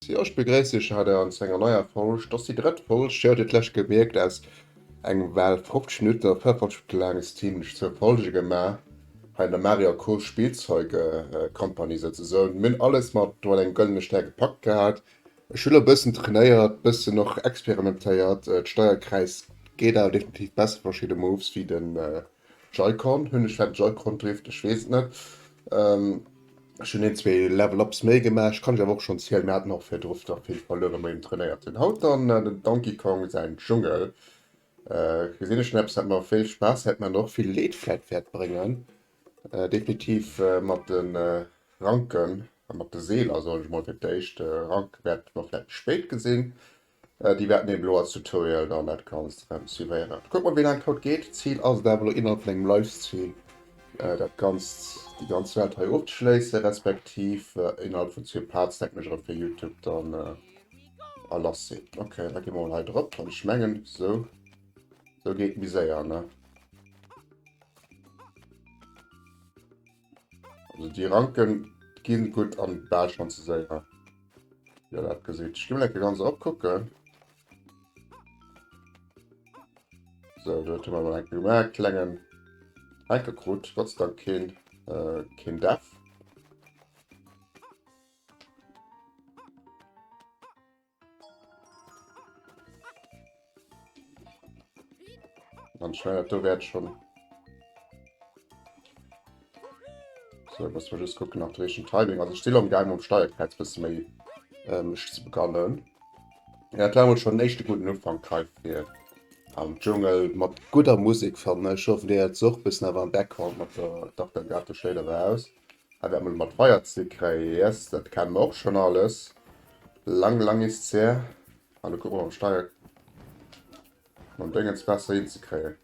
Jo, ech begréiss iech haut an zu enger neier Folg. Dat ass déi drëtt Folg. Dir hutt et lech gemierkt, aus engem bal 50 Minutten oder 55 Minutte laange Stream hunn ech zwou Folge gemaach hei an der Mario Co Spillzeug Company souzesoen. Mir hunn alles mat mat engem gëllene Stär gepackt gehat. Ech hunn elo e bëssen trainéiert, bëssen och experimentéiert. D'Steierkräiz geet awer definitiv besser verschidde Moves wéi den Joy-Con. Hunn ech vläicht Joy-Con Drift? Ech weess et net. Ech hunn een, zwee Level-Ups méi gemaach. Ech kann lech awer och schonn zielen, mir haten och virdru nach vill verluer, wéi mer eben trainéiert hunn. Haut dann den Donkey Kong säin Dschungel. Gesinn ech schon eppes, wat mer vill Spaass wäert maachen an och vill Leed vläit wäert bréngen. Definitiv mat de Ranken a mat de Seeler, soen ech mol fir d'éischt. Ranke wäerte mer vläit méi spéit gesinn. Déi wäerten eben elo als Tutorial dann dat Ganzt erëm suivéieren. Kucke mer wéi laang et haut geet. Zil ass et awer elo innerhalb vun engem Livestream dat Ganzt, déi ganz Welt hei ofzeschléissen, respektiv innerhalb vun zwee Parts denken ech erëm fir Youtube dann a lass sinn. Ok, da gi mer mol hei drop an ech mengen esou, esou geet méi séier, ne? Also déi Ranken ginn gutt an bal schonn ze séier. Ja, dat geséit. Ech gi mol eng Kéier ganz erop kucken. So, dat hu mer mol eng Kéier gemaach. Klengen Henker krut. Gott sei Dank keen, äh, keen Death. Anscheinend do wäert schon. So, muss man just gucken nach de richtigen Timing. Also still am Gang um Steierkreuz bis méi äh, mech ze begannen. Ja, dat war schon den éischte guten Ufank hei fir am Dschungel mat gudder Musek fannen. Ech hoffen dir huet och bëssen awer am Background mat der Dr. Gato Shader aus. Hei wäerte mer mat Feier ze kréien. Yes, dat kenne mer och schon alles. Lang, lang ist's her. An lo kucke mer mam Steier mam Déngens besser hinzekréien.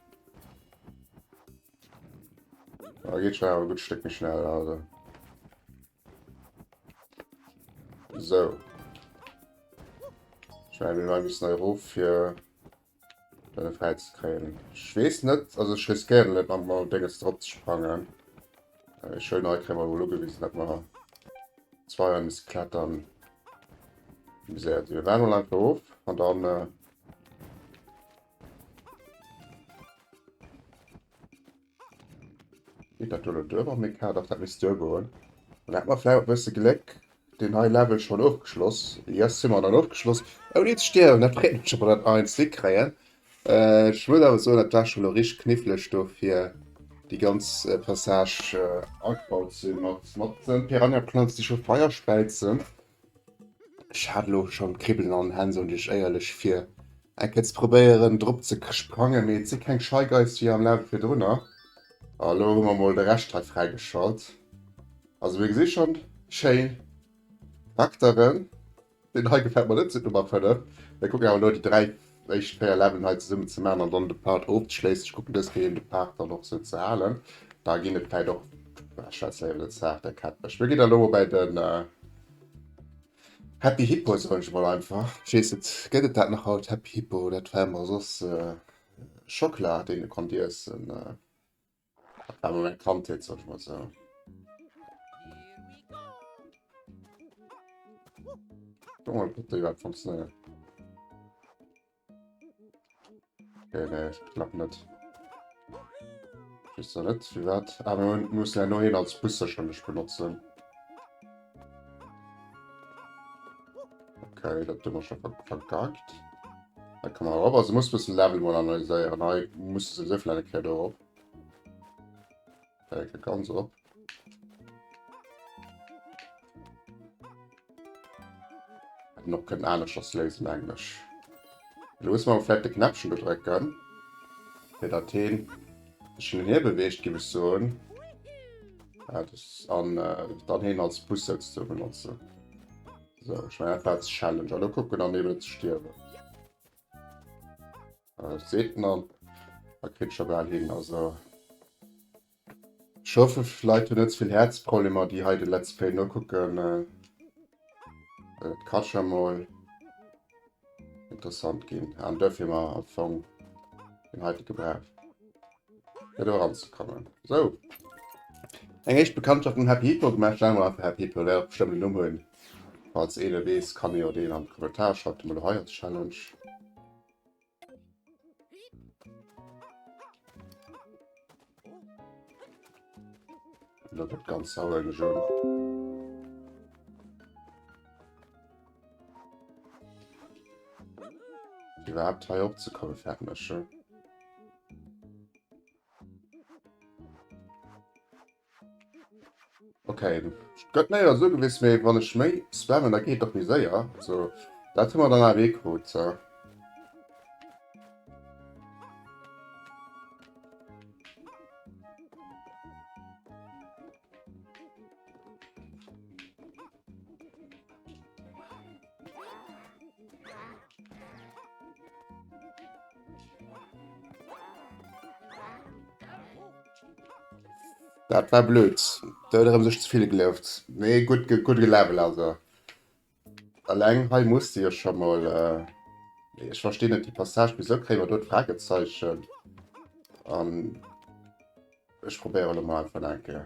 Da geet schon awer e gutt Stéck méi schnell, also. Sou. Ech mengen, mir müssen hei erof fir Deine fräi ze kréien. Ech weess net, also ech riskéieren net mam mam Dénges drop ze sprangen. Äh, schön hei kréie mer elo gewisen, dat mer zweier müsse klettern. Wie séier wir waren mal einfach of an dann äh, Geet dat do elo duer mam MK? Dach, dat misst duergoen. Dann hätte mer vläicht mat e bësse Gléck deen hei Level schonn ofgeschloss. Yes, hu mer dann ofgeschloss, ouni ze stierwen. Dat freet mech, ob mer dat nach eens hikréien. Ech muss awer soen, dat war schonn elo richteg kniffleg do, fir déi ganz Passage agebaut ze hunn mat mat den Piranha Plants, déi scho Feier späizen. Ech hat elo schonn d'Kribbelen an den Hänn, soen ech iech éierlech, fir eng Kéier ze probéieren drop ze sprangen, mee et si keng Shy Guys wéi am Level virdrunner. A elo hu mer mol de Rescht hei fräigeschalt. Also mir gesi schonn schéin Charakteren. Deen hei gefält mer net sou, d'Nummer 5. Mir kucken awer elo déi 3 éischt 4 Leveln hei zesummen ze maachen an dann de Part ofzeschléissen. Ech kucken dës Kéier eben de Part dann och sou ze halen. Da ginn et vläit och, ech schwätzen léiwer net ze haart, der kennt mech. Mir ginn da elo mol bäi den Happy Hippo, soen ech mol einfach. Ech weess net, gëtt et dat nach haut, Happy Hippo? Dat war ëmmer soss Schockela, deen e konnt iessen. Dat war ëmmer meng Kandheet, soen ech mol sou. Guck mal, ob dat iwwerhaapt funktionéiert. Okay, nee, ich glaub net. Ich weiß noch net, wie wat. Aber wir müssen ja nur hin als Bus wahrscheinlich benutzen. Okay, dat hu mer schon ver vergackt. Da kann man erop. Also muss bisschen Level mal analysieren. Hei muss sowieso vielleicht eine Kéier do erop. Äh, ganz op. Hätten och kënnen aneschters léisen, mengen ech. Elo musse mer vläicht de Knäppchen do drécken, fir datt heen sech hin an hier beweegt, géif ech soen. Ja, das, an äh, dann heen als Bus souzesoe benotzen. So, ech mengen, dat war d'Challenge. Elo kucken dann eben net ze stierwen. Äh, seet en dann. Da kritt scho bal hin, also. Ech hoffe Leit hunn net ze vill Häerzproblemer déi hei de Let's Play nokucken. Et ka scho mol interessant ginn an duerfir mer am Fong den heite gebraucht fir do eranzekommen. Sou eng éischt Bekanntschaft mam Happy Hippo gemaach. Ech nenne mol einfach Happy Hippo, wäert och bestëmmt en Numm hunn. Falls een e weess, kann e jo deen an d'Kommentare schreiwen. Mol hei als Challenge. Lo gëtt ganz sauer schon. Iwwerhaupt hei opzekommen, fäert mech schon. Okay, gëtt méi oder sou gewiss, mee wann ech méi spammen, da geet et och méi séier. So, dat hu mer dann awer krut. So. Dat war blöd. Do huet erëm sech ze vill gelueft. Mee gutt gutt gelevelt also. Alleng hei muss de jo scho mol äh, ech verstinn net déi Passage, wieso kréie mer do d'Fragezeichen? An ech probéiere lo mol einfach eng Kéier.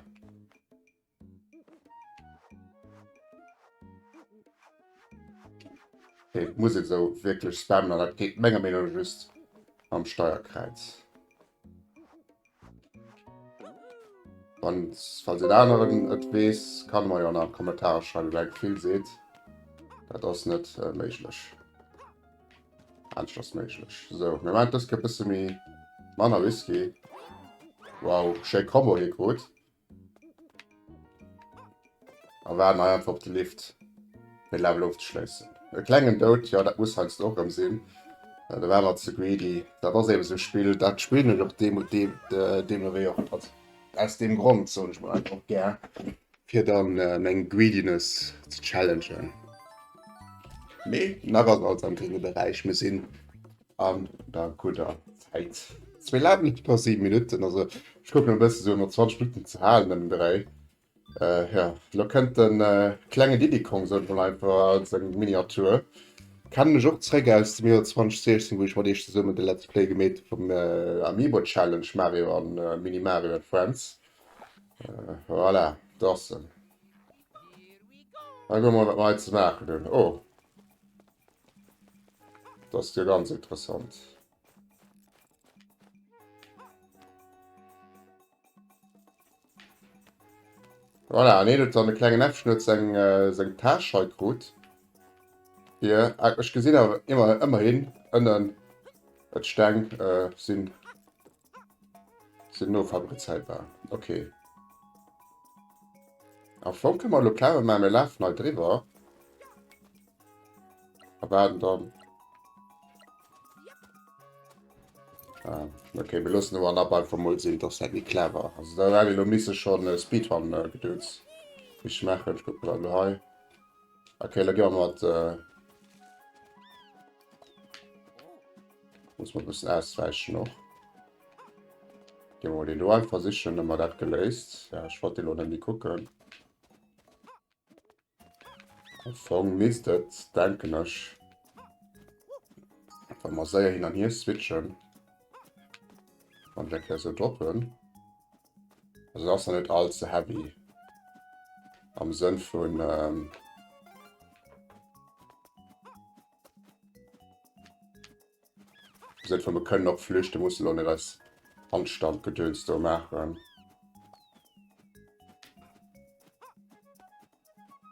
Okay, muss et sou wierklech spammen an dat geet menger Meenung no just am Steierkräiz. Wann falls een aneren et weess, kann mer jo an Kommentare schreiwen, well vill seet dat ass net äh, méiglech. Anescht ass méiglech. So, mir maachen dës Kéier bësse méi manner risky. Wow, schéi Combo hier krut. A waarden hei einfach op de Lift, fir de Level ofzeschléissen. E klengen Doud, jo, dat muss heiansdo och erëm sinn. Da war mer ze greedy. Dat ass eben esou e Spill, dat spillen ech och deem, deem, deemno wéi och, also aus deem Grond, soen ech mol einfach, och gär, fir dann meng Greediness ze challengen. Mee nach ass alles am grénge Beräich. Mir sinn An der gudder Zäit. Zwee Level per 7 Minutten, also ech kucken e bësse sou ëmmer 20 Minutten ze halen ëm den Dréi. Äh, ja, lo kënnt den äh, klenge Diddy Kong, sou mol einfach als eng Miniatur. Kennen ech och zréck aus dem Joer 2016, wou ech mat iech zesummen de Let's Play gemeet hu vum äh, Amiibo Challenge Mario an äh, Mini Mario and Friends. Äh, voilà, do ass en. Da kucke mer mol, wat mer hei ze maachen hunn. Oh. Das ist ja ganz interessant. Voilà, an een huet dann de klengen Äffchen huet seng, äh, seng Täsch hei krut. Hier, äh, ech gesinn awer ëmmer, ëmmerhin ënnen et Steng äh, sinn sinn nofabrizéierbar. Okay. Am Fong kënne mer elo clever maachen, mir lafen hei driwwer. A waarden dann. Ah, okay, wir loossen de One-Up einfach mol sinn, das ist méi clever. Also da hätt ech elo misse schon äh, Speedrun äh, gedöns. Ich maachen, ich guck mal elo hei. Okay, da gi mer mat äh, muss man e bëssen auswäichen och. Gi mer mol den do einfach sichen, hu mer dat geléist. Ja, ech wollt elo net méi kucken. Am Fong misst et, denken ech, wa mer séier hin an hier switchen, wann ech eng Kéier sou droppen, also ass nach net all ze heavy am Sënn vun ähm, am Sënn vun mir kënnen och flüchten, musse lo net eis Handstandgedöns do maachen.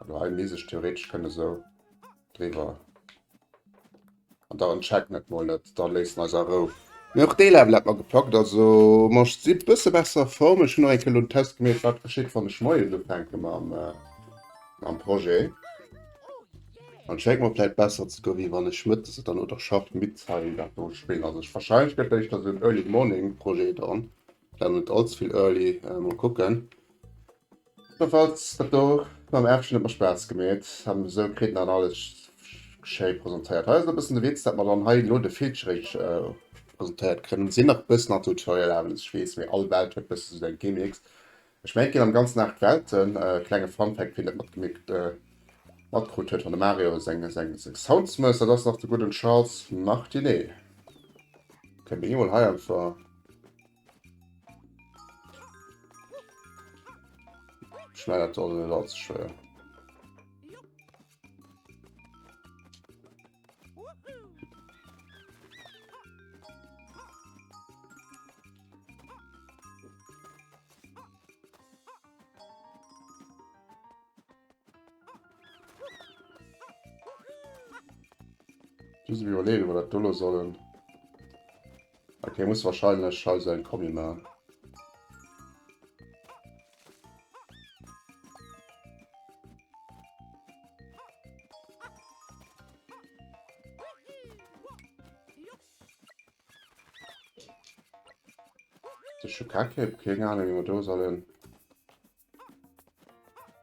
Also hei misst ech theoretisch kënne sou driwwer. An da checken et mol net, da léissen eis a Rou. Mee och dee Level hat mer gepackt, also mer si bësse besser a Form. Ech hunn och eng Kéier elo den Test gemeet, wat geschitt wann ech moies ufänke mam mam Projet. An schéngt mer vläit besser ze goen, wéi wann ech mëttes dann no der Schaff midd hei dat do spillen. Also ech wahrscheinlech gëtt éischter sou en Early Morning Projet dann, vläit net allze vill early, mol kucken. Jiddwerfalls, dat do mam Äffchen huet mer Spaass gemeet an esou kritt en dann alles schéi presentéiert. Hei ass e bëssen de Witz, dat mer dann hei elo de Villche réischt presentéiert kréien. Sinn nach e bëssen an Tutorial awer, ech weess, mee all Welt huet bësse sou seng Gimmicks. Ech mengen, et ginn am Ganzen 8 Welten. Klenge Fun Fact, wien net matgemierkt, matkrut huet, wann de Mario seng, seng, seng Sounds mécht, dat ass nach de gudden Charles Martinet. Kënnt mir emol hei einfach. Ech mengen, dat ass net allze schwéier. Muss ich mir überlegen, wie wir das do sollen. Okay, muss wahrscheinlich hei so eng Kombi machen. Das ist schon kacke, keine Ahnung, wie wir do sollen.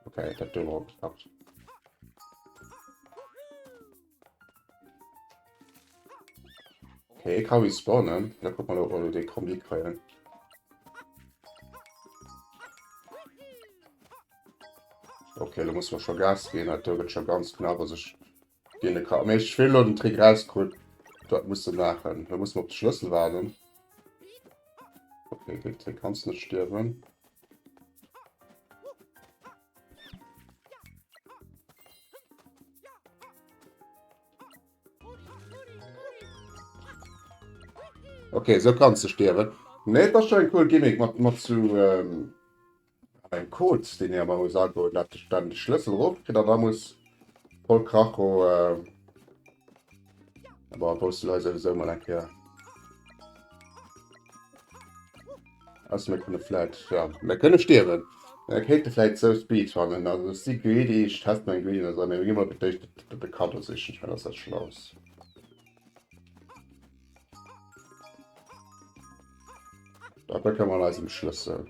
Okay, dat do war geklappt. Okay, ich kann respawnen. Da guck mal, ob wir die Kombi kriegen. Okay, da muss man schon Gas gehen. Das wird schon ganz knapp. Also ich gehe kann. Ich will nur den Trick rausgucken. Das musst du machen. Da muss man auf den Schlüssel warten. Okay, den Trick kannst du nicht sterben. Okay, so kannst du stierwen. Nee, das ist schon ein cool Gimmick mat, mat zu ähm, engem Code, den ihr mal muss agoen, dat ich dann de Schlëssel rofkritt an da muss voll Kracho äh, aber brauchst du leider sowieso mal eng Kéier. Ausser mir kënne vläit, ja, mir kënne stierwen. Mir kéinte vläit sou speedrunnen. Also ech si greedy, ech teste meng Greediness an, mee mir gi mol fir d'éischt de Cadeau sichen. Ech mengen, dat ass dat Schlaust. Da kënne mer an eisem Schlëssel.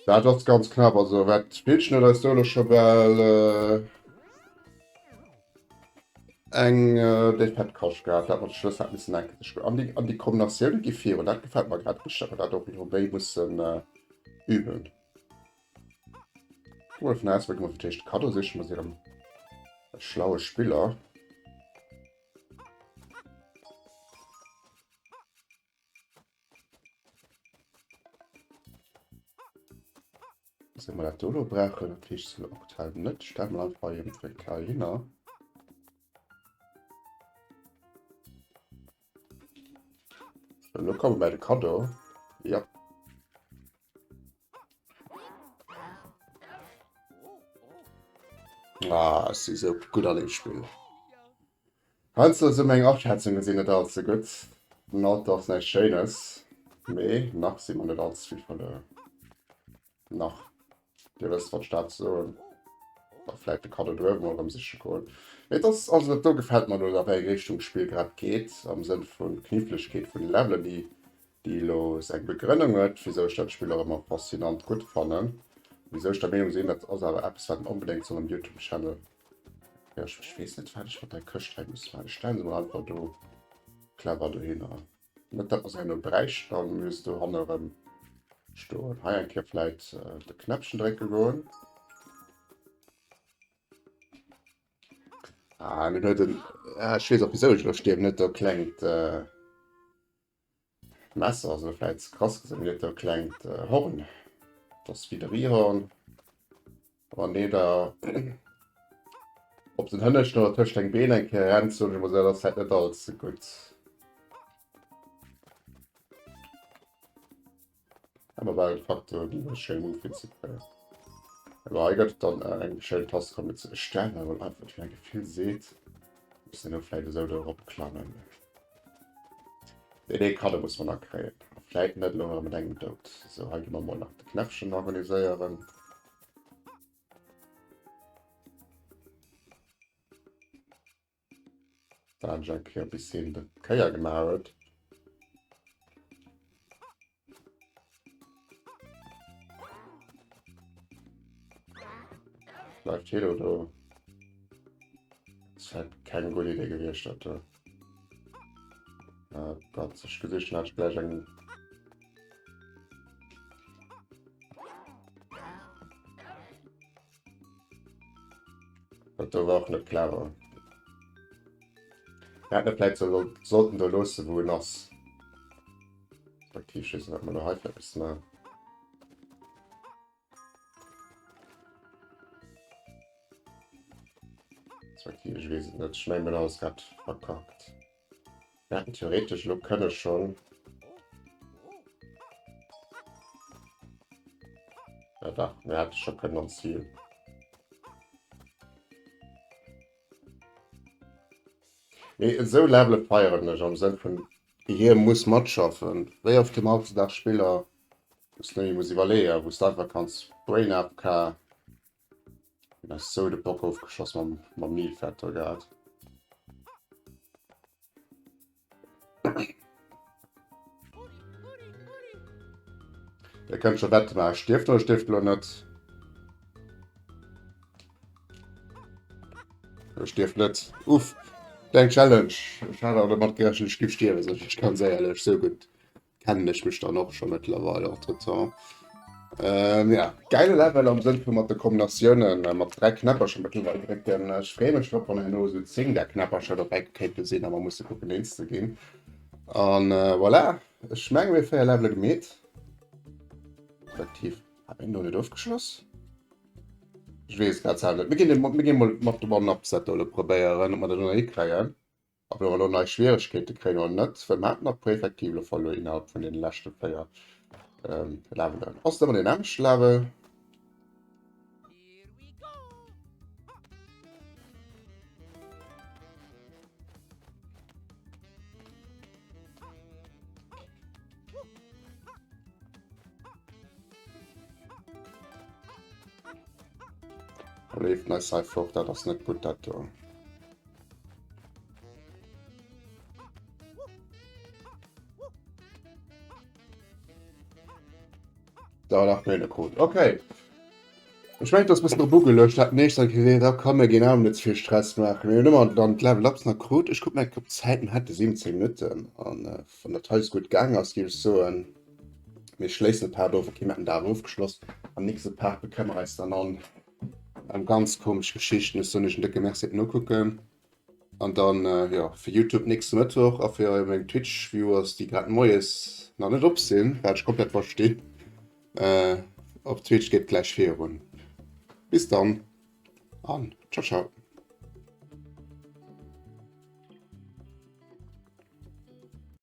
Dat ass ganz knapp, also wat d'Spillchen huet eis do elo scho bal äh, eng äh, déi fett Kascht gehat, dat mat de Schlëssel hat missen enke sech an déi an déi Kombinatioune gi virun, dat gefält mer grad richteg, dat mer dat och virdru méi mussen äh, üben. Goe vun aus, mir fir d'éischt Kaddo sichen, mir si rëm e schlaue Spiller. Soll mer dat do elo brauchen? Dat weess ech elo aktuell net. Stelle mer einfach iergendwéi heihinner. Elo komme bei de Kaddo. Ja. Ah, ech si sou gutt an deem Spill. Heiansdo sou meng Aschätzunge sinn net all ze gutt. Den Alter ass näischt Schéines, mee nach si mer net all ze vill verluer. Nach. Dir wësst, wat ech dat soen. Da vläit de Cadeau do mol erëm siche goen. Mee et ass, also dat do gefält mer elo, a wéi eng Richtung d'Spill grad geet, am Sënn vu Knifflegkeet vun de Levelen, déi, déi elo seng Begrënnung huet, wisou ech dat Spill och ëmmer faszinant gutt fannen, wisou ech der Meenung sinn, dat ass awer eppes, wat een onbedéngt soll um Youtube-Channel, jo, ech weess net, wat ech mat där Këscht hei muss maachen. Ech stellen se mol einfach do clever dohinner. Net dat mer se herno bräichten an mir se dohanne erëm stoen. Hei eng Kéier vläit de Knäppchen drécke goen. Ah, mir huet en, ah, ech weess och wisou ech elo stierwen, huet do e klengt äh, Messer, also vläit ze krass gesot, mee huet do e klengt äh, Horn. Dat ass wéi de Rihorn. Wann dee da op den Hënneschten oder tëscht eng Been eng Kéier rennt, soen ech emol esou, dat ass vläit net all ze gutt. Awer war de facto en schéine Move fir ze kréien. Awer hei gëtt et dann eng schéin Tastekombinatioun. Ech stellen awer mol einfach, wéi mäi Gefill seet, muss een elo vläit esou do eropklammen. Deen ee Kaddo muss mer nach kréien. A vläit net elo erëm mat engem Doud. Sou, hei gi mer mol nach de Knäppchen organiséieren. Waarden ech eng Kéier bis hien de Kéier gemaach huet. Bleift hie lo do? Das war keng gutt Idee gewiescht, dat do. Oh Gott, ech gesi schon, hat ich gleich eng Dat do war och net clever. Mir hätten e vläit sollten do loosse wou en ass. Respektiv ech weess net wat mer do hei fir eppes maachen. Respektiv ech weess et net. Ech mengen mir hunn alles grad verkackt. Mir hätten theoretesch elo kënne schonn. Ja dach, mir hätte scho kënnen ans Ziel. Mee esou Levele feieren ech am Sënn vun Gehir muss matschaffen. Wéi oft hu mer hautzedags Spiller, wou s de net méi muss iwwerleeën, wou s de einfach kanns Brain AFK Hun eis sou de Bock ofgeschoss mam, mam Nilpferd do grad. Der kënnt scho Wette maachen, stierft oder stierft elo net? E stierft net. Uff, kleng Challenge. Ech hat awer domat gerechent, ech giff stierwen, sot ech ganz éierlech. Sou gutt kennen ech mech dann och scho mëttlerweil entretemps. Ähm, ja, geile Level am Sënn vu mat de Kombinatiounen äh, mat 3 Knäppercher mëttlerweil drécken. Ech freeë mech drop, wann herno esou 10 där Knäppercher dobäi kéinte sinn a mer musse kucken eens ze ginn. An äh, voilà, ech menge mir 4 Levele gemeet. Respektiv, hat mir do net ofgeschloss? Ech weess et grad selwer net. Mir ginn, mir ginn mol mat de One-Up-Set do elo probéieren, ob mer dat elo nach hikréien. Ob mer elo nei Schwieregkeete kréien oder net, well mer haten der puer effektiv elo verluer innerhalb vun deene leschte 4 Levelen. Ass et ëmmer deen nämmlechte Level? Da leeft eis hei fort, dat ass net gutt dat do. Da nach méi Code. Okay. Ech mengt das bëssen drop ugeluecht, dat nächst dann geredet, da kann mir genau net ze vill Stress maachen. Mir hunn ëmmer dann d'Level Ups nach krut. Ech kucken eng Kéier op d'Zäit, mir hätte 17 Minutten an äh, wann dat alles gutt gaang ass, géif ech soen, mir schléissen de Part of. Okay, mir hätten dat awer ofgeschloss. Am nächste Part bekëmmere eis dann an ëm ganz komesch Geschichten. Ech soen iech en décke Merci fir d'Nokucken. An dann äh, jo, fir YouTube nächste Mëttwoch a fir meng Twitch-Viewers, déi grad moies nach net op sinn, wat ech komplett verstinn, äh, op Twitch geet gläich virun. Bis dann an ciao ciao.